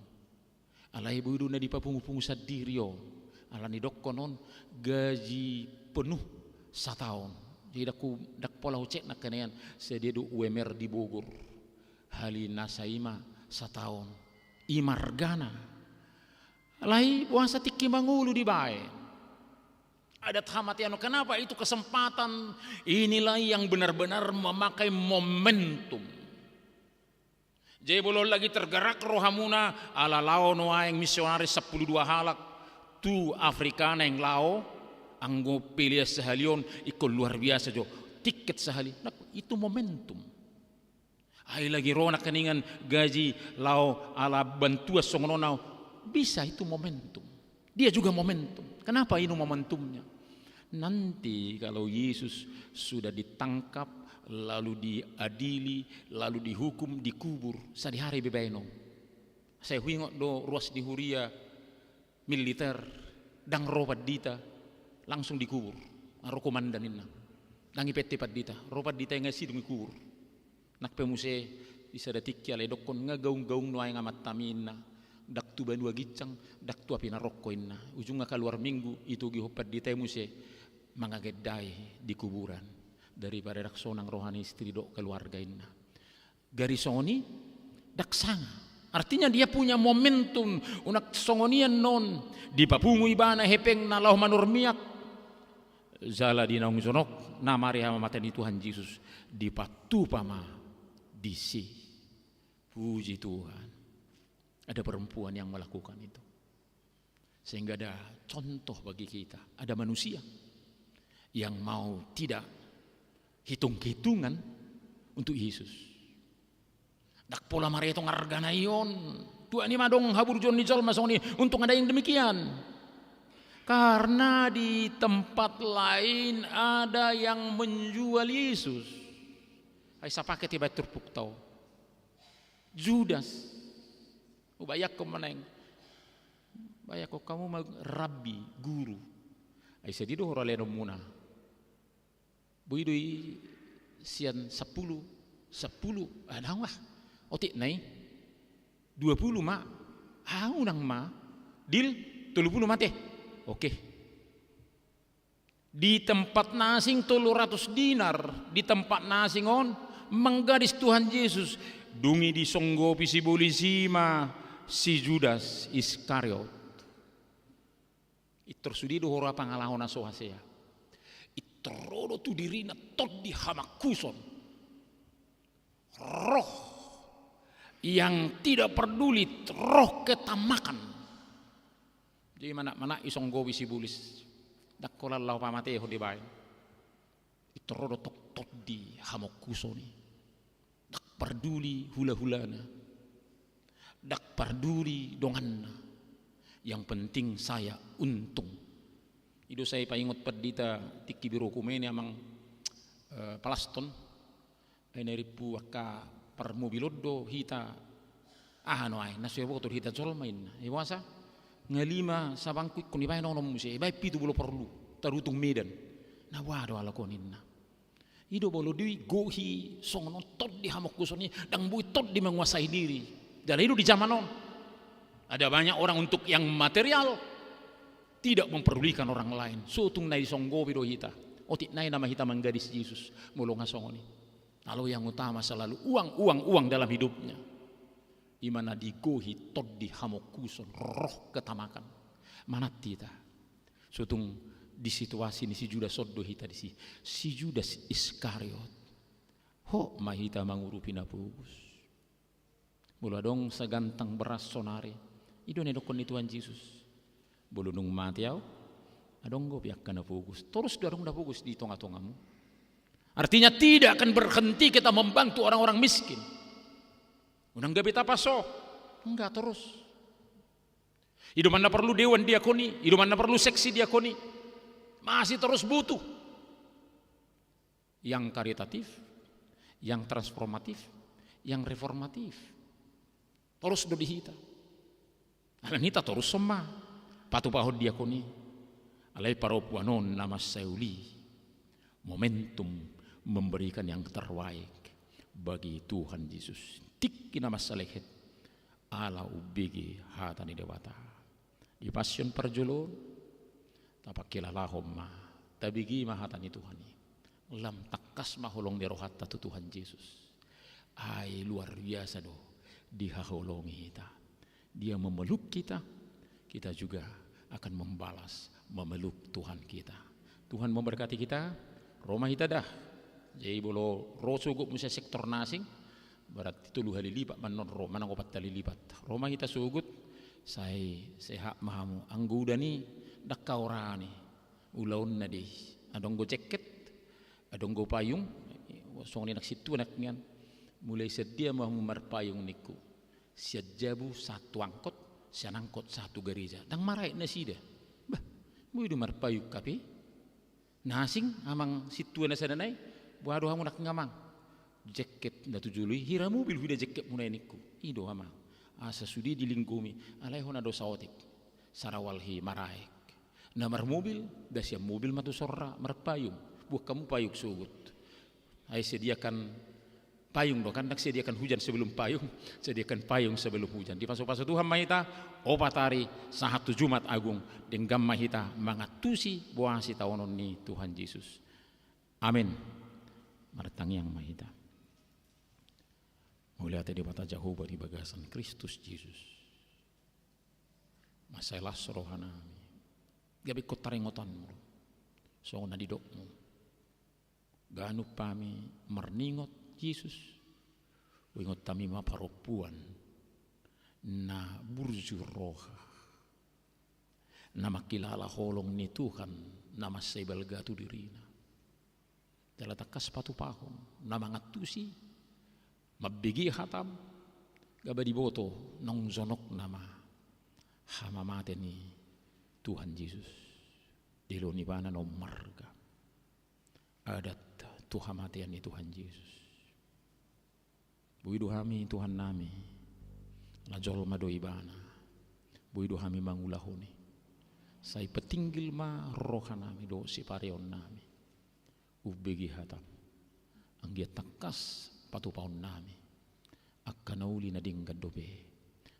Alai boi do na dipapungupungu sandiri on. Alani dokkon on gaji penuh sataon. Jadi ndang pola hucek nangkiningan, sadia do U M R di Bogor. Hali nasa i ma sataon. I margana. Alai boasa tingki mangolu dibaen adat hamatean on? Kenapa? Itu kesempatan, inilah yang benar-benar memakai momentum. Jadi molo lagi tergerak rohamuna, ala laho nuaeng misionaris sampulu dua halak tu Afrika naeng laho, anggo pelean sahali on ingkon luar biasa jo. Tiket sahali. Nah, itu momentum. Ai lagi ro nangkiningan gaji laho ala bantuan songon on, bisa itu momentum. Dia juga momentum. Kenapa ini momentumnya? Nanti kalau Yesus sudah ditangkap, lalu diadili, lalu dihukum, dikubur, sadihari be baen on. Sai huingot do ruas ni huria militer, ndang ro pandita, langsung dikubur. Ro komandan ninna. Ndang ipette pandita, ro pandita i nga sidung ikubur. Nang pe muse di sada tingki alai dokkon nga gaung-gaung nuaeng amantami ninna. Ndang tu banua ginjang, ndang tu api narokko ninna. Ujungna kaluar minggu, itogihon pandita i muse mangagendai di kuburan. Daripada ndang sonang roha ni istri dohot keluarga ninna. Gari songon i, ndang sanga. Artinya dia punya momentum, unang songon i annon, dipapungu ibana hepengna laho manurmiak. Jala di naung jonok, na mariha ma mata ni Tuhan Jesus, dipatupa ma disi. Puji Tuhan. Ada perempuan yang melakukan itu. Sehingga ada contoh bagi kita, ada manusia yang mau tidak hitung-hitungan untuk Yesus. Ndang pola maretong argana i on. Tuhan, i ma adong haburjuon ni jolma songon i. Untung ada yang demikian. Karena di tempat lain ada yang menjual Yesus. Ai sapaket ibaen turpukta on. Judas. Ubayangkon ma naeng. Bayangkon hamu ma rabbi, guru. Ai sadia do huraleonmuna? Boi do i sian sampulu, sampulu, ah, unang lah. Otik na i. Dua pulu ma, ah, unang ma. Dil, tolu pulu ma ate. Oke. Di tempat na asing tolu ratus dinar, di tempat na asing on manggadis Tuhan Jesus, dung i disonggopi sibolis i ma si Judas Iskariot. Pintor sude do huroha pangalaho na so hasea. Pintor ro do tu dirina tondi hamangkuson. Roh yang tidak peduli, roh ketamakan. Jadi manak-manak isonggopi sibolis. Ndang holan laho pamatehon dibaen. Pintor ro do tong tondi hamangkuson i. Ndang parduli hula-hulana. Ndang parduli donganna. Yang penting saya untung. I do sai paingot pandita tingki biro hukum i amang, eh, Palaston. Ai na rimpu angka parmobil on do hita, aha nuaeng, na so iboto do hita jolma ninna. Ai boasa? Nga lima sabangku ingkon ibaen onom muse, ibaen pitu molo porlu, tarutung Medan. Na boha do halak on ninna. I do molo digohi songon on tondi hamangkuson i, ndang boi tondi menguasai diri. Jala i do di zaman on. Ada banyak orang untuk yang material, tidak memperdulikan orang lain. So tung na disonggopi do hita. Otik nai nama hita manggadis Jesus. Molo nga songon i. Lalu yang utama selalu uang, uang, uang dalam hidupnya. I ma na digohi tondi hamangkuson, roh ketamakan. Manat hita. So tung di situasi ni si Judas on do hita disi. Si Judas Iskariot. Hot ma hita mangurupi na pogos. Molo adong sagantang beras sonari, i do na nidokkon ni Tuhan Jesus. Molo dung mate ahu, adong dope angka na pogos. Torus do adong na pogos di tonga-tongamu. Artinya tidak akan berhenti kita membantu orang-orang miskin. Unang gabe tapaso, nunga torus. I do ma na porlu dewan diakoni, i do ma na porlu seksi diakoni. Masih torus butuh yang karitatif, yang transformatif, yang reformatif. Torus do di hita. Alani i tatorushon ma patupahon diakoni. Alai parompuan on na mansai uli, momentum memberikan yang terbaik bagi Tuhan Yesus. Tingki na mansai lehet ala umbege hata ni Debata. Di Passion parjolo on, tapangkilalahon ma, tabege ma hata ni Tuhan i. Lam tangkas ma holong ni rohanta tu Tuhan Yesus. Ai luar biasa do dihaholongi hita. Dia memeluk kita, kita juga akan membalas, memeluk Tuhan kita. Tuhan memberkati kita. Ro ma hita da. Jadi molo ro sogot muse sektor na asing, berarti tolu hali lipat ma annon ro, manang opat hali lipat. Ro ma hita sogot, sai sehat ma hamu. Anggo udan i ndang haoran i, ulaonna do i. Adong do jeket, adong do payung. Songon i nang sintua nangkiningan. Mulai sian dia ma hamu marpayung ningku? Sian jabu sahat tu angkot, sian angkot sahat tu gareja. Ndang maraek nasida. Bah, molo i do marpayung hape. Na asing, amang sintua na sada nai, boha do hamu nangkin amang? Jeket na tu jolo i, hira mobil huida jeketmuna i ningku. I do amang. Asa sude dilinggomi, alai hona do saotik. Sarawal hi maraek. Na marmobil, da sian mobil ma tu sorra, marpayung. Buat hamu payung sogot. Ai sediakan payung do kan, ndang sediakan hujan sebelum payung, sediakan payung sebelum hujan. Dipasupasu Tuhan ma hita, opat ari, sahat tu Jumat Agung, denggan ma hita mangantusi boha sitaonon ni Tuhan Yesus. Amen. Martangiang ma hita. Mauliate Debata Jahowa di bagasan Kristus Jesus. Mansai las rohanami. Gabe ingkon taringotanmu do. Songon na nidokmu. Ganup hami marningot Jesus. Huingot hami ma parompuan na burju roha, na mangkilala holong ni Tuhan na mansai balga tu dirina. Jala tangkas patupahon na mangantusi, mambege hatam, gabe diboto naung jonok nama hamamate ni Tuhan Jesus. Dilehon ibana naung marga adat tu hamatean ni Tuhan Jesus. Boi do hami Tuhannami, ala jolma do ibana. Boi do hami mangulahon i. Sai patinggil ma rohanami dohot sipareonnami. Umbege hatam. Anggiat tangkas patupahonnami angka na uli na denggan dope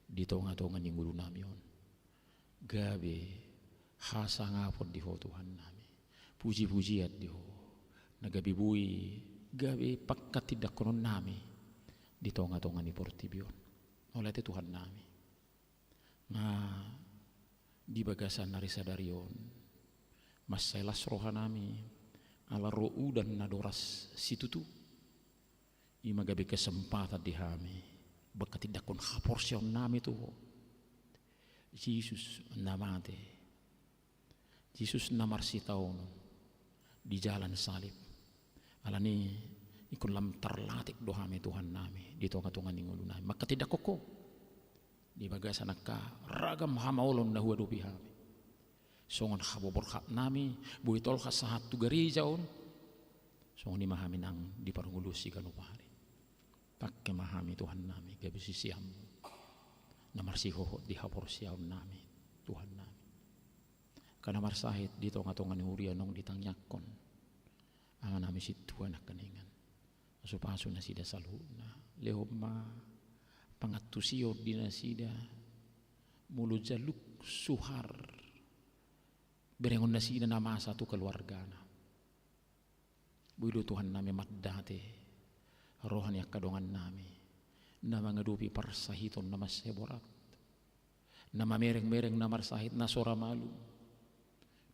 di tongatonga ni ngolunami on. Gabe hasangapon di Ho Tuhannami, pujipujian di Ho, na gabe boi gabe pangkatindangkononnami di tongatonga ni portibi on. Mauliate Tuhannami. Nga di bagasan ari sadari on, mansai las rohanami ala ro udan na doras situtu. I ma gabe kesempatan di hami mangkatindangkon haporseaonnami tu Ho. Jesus na mate, Jesus na marsitaonon di jalan salib. Alani i ingkon lam tarlatih do hami Tuhannami di tongatonga ni ngolunami mangkatindangkon Ho di bagasan angka ragam hamaolon na huadopi hami. Songon haborhatnami boi tolhas sahat tu gareja on, songon i ma hami nang di parngoluon siganup ari. Pangke ma hami Tuhannami gabe siseanmu na marsihohot di haporseaonnami Tuhannami. Angka na marsahit di tongatonga ni huria naung ditangiangkon amanami sintua nangkiningan, pasupasu nasida saluhutna. Lehon ma pangantusion di nasida molo jaluk suhar berengon nasida na masa tu keluargana. Boi do Tuhannami mandate roha ni angka dongannami na mangadopi parsahiton na mansai borat, na mamerengmereng na marsahit na so ra malum,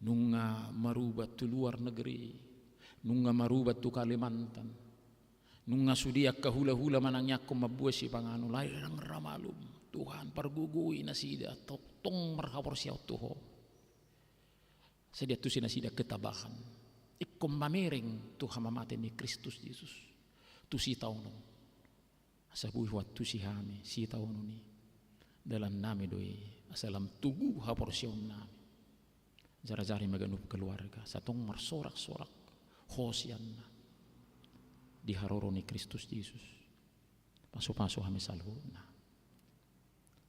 nunga marubat tu luar negeri, nunga marubat tu Kalimantan, nunga sude angka hulahula manangiangkon mamboan sipanganon alai ndang ra malum. Tuhan, pargogoi nasida, tongtong marhaporseaon tu Ho. Sadian tusi nasida ketabahan ingkon mamereng tu hamamate ni Kristus Jesus, tu sitaonon. Asa boi huantusi hami sitaonon i. Dalannami do i, asa lam togu haporseaonnami. Jarajari ma ganup keluarga, asa tong marsorak-sorak hosianna di haroro ni Kristus Jesus. Pasupasu hami saluhutna.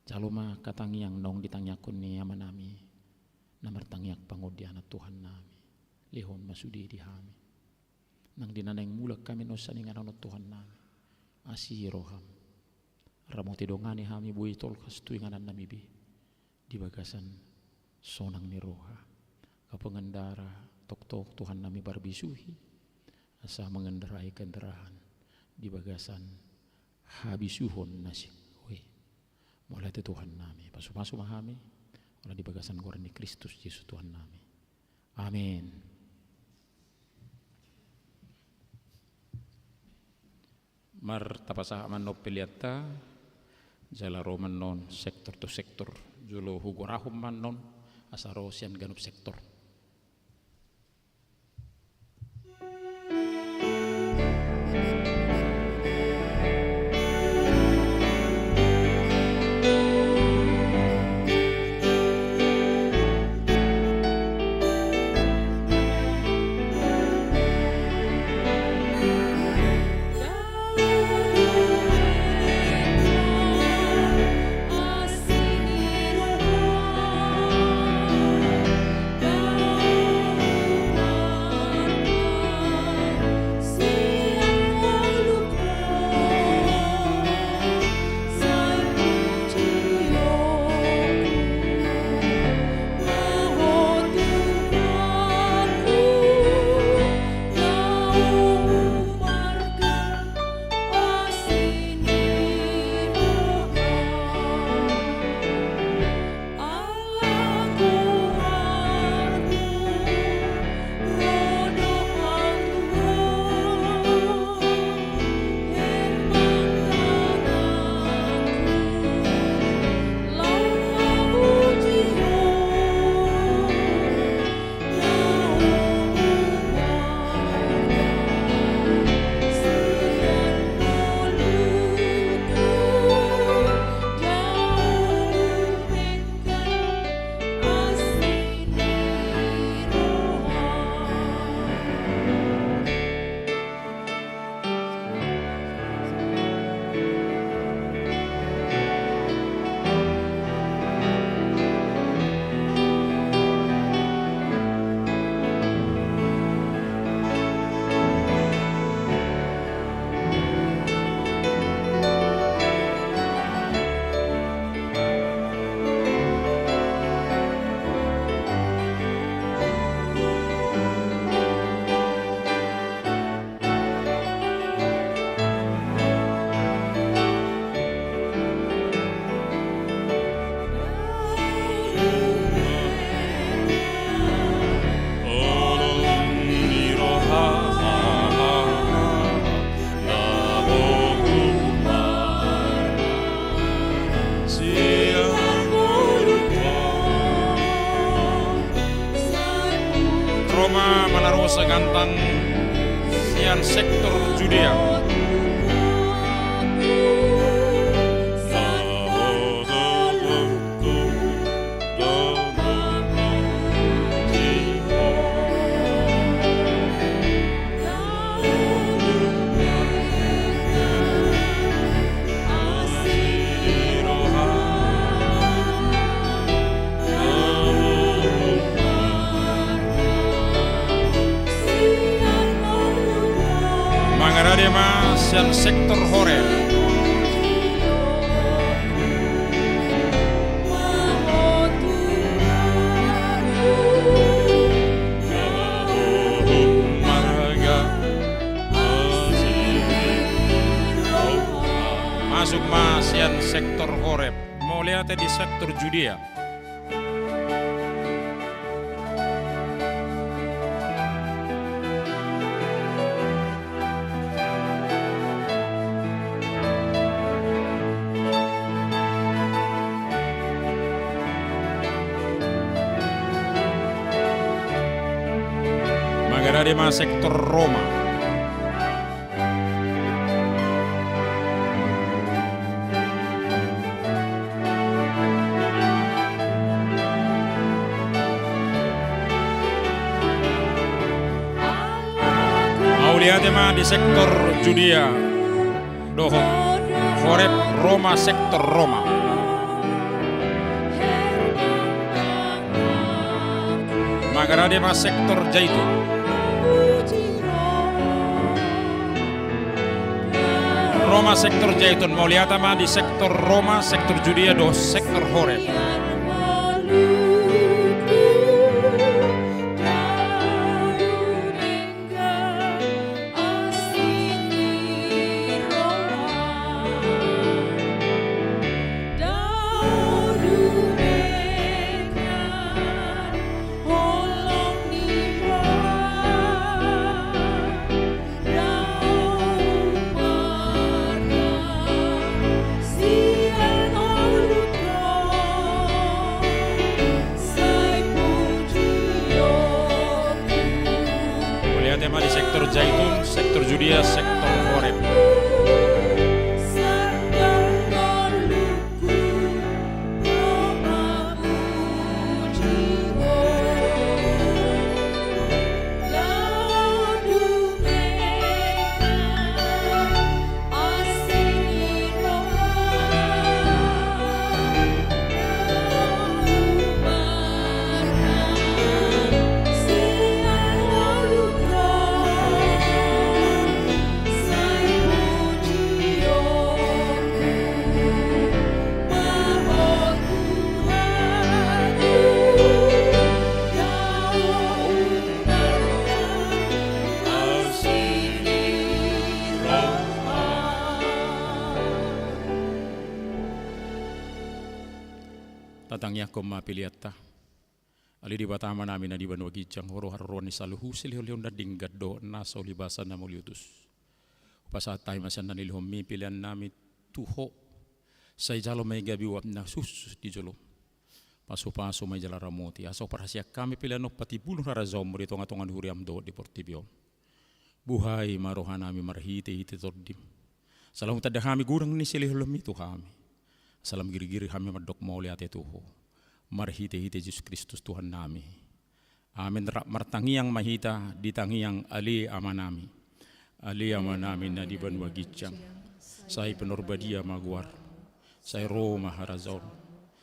Jalo ma angka tangiang naung ditangiangkon ni amanami na martangiang pangondianan, Tuhannami. Lehon ma sude di hami. Nang di na naeng mulak hami nuaeng sian inganan on, Tuhannami, asi roham. Ramoti dongani hami, boi tolhas tu inganannami be di bagasan sonang ni roha. Angka pengendara, tongtong Tuhannami parbisuhi asa mengendarai kendaraan di bagasan habisuhon na singkop i. Mauliate Tuhannami, pasupasu ma hami, ala di bagasan goar ni Kristus Jesus Tuhannami. Amen. Martapasahat ma annon peleanta, jala ro ma annon sektor tu sektor. Jolo hugorahon ma annon, asa ro sian ganup sektor. Ro ma manarusa gantang sian sektor Judea. Mangarade ma sian sektor Horeb. Masuk ma sian sektor Horeb. Mauliate di sektor Judea. Mangarade ma sektor Roma. Mauliate ma di sektor Judea dohot Horeb Roma, sektor Roma. Magarade ma sektor Jaitun. Roma sektor Jaitun, mauliate ma di sektor Roma, sektor Judea dohot sektor Horeb. Mauliate ma di sektor Jaitun, sektor Judea, sektor Horeb. Tatangiangkon ma peleanta. Ale Debata Amanami na di banua ginjang, Ho do haroroan ni saluhut silehonlehon na denggan dohot na so ulibasa na mauliutus. Hupasahat hami ma sian na nilehonmi peleannami tu Ho. Sai jalo ma i gabe uap na sussus di jolom. Pasupasu ma i jala ramoti, asa huparhaseang hami pelean on patimbulhon harajaonmu di tongatonga ni huriam dohot di portibi on. Buhai ma rohanami marhitehite Tondim. Sai lam hutanda hami godang ni silehonlehonmi tu hami. Sai lam girgir hami mandok mauliate tu Ho. Marhitehite Jesus Kristus Tuhannami. Amen. Rap martangiang ma hita di tangiang Ale Amanami. Ale Amanami na di banua ginjang. Sai pinarbadia ma goarmu. Sai ro ma harajaonmu.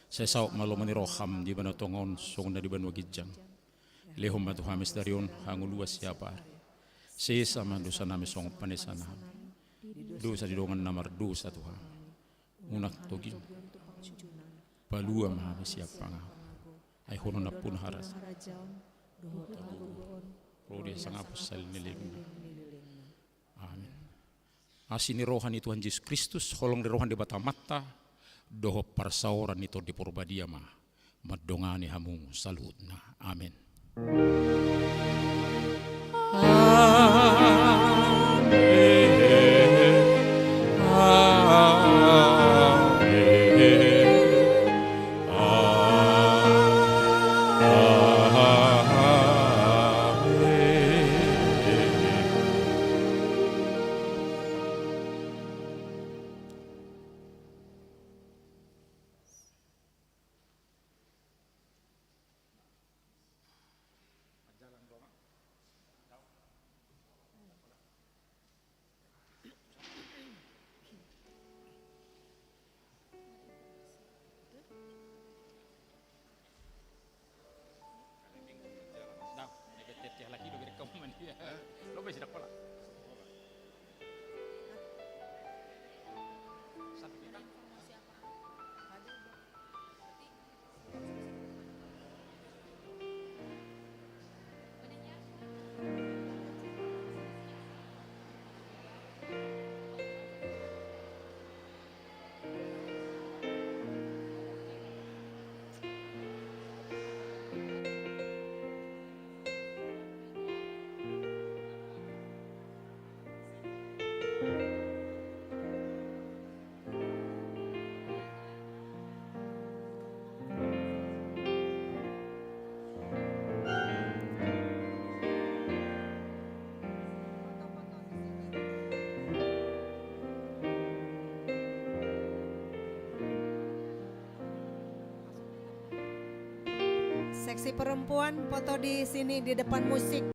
Sai saut ma lomo ni roham di banua tonga on songon na di banua ginjang. Lehon ma tu hami sadari on hangoluan siapari. Sesa ma dosanami songon panesanami dosa di dongan na mardosa tu hami. Unang togihon tu pangunjunan. Palua ma hami sian pangago. Ai Ho do nampuna harajaon dohot hagogoon ro di hasangapon saleleng ni lelengna. Amen. Asi ni roha ni Tuhan Jesus Kristus, holong ni roha ni Debata Amanta, dohot parsaoran ni Tondi Porbadia ma mandongani hamu saluhutna. Amen. Seksi perempuan, foto di sini di depan musik.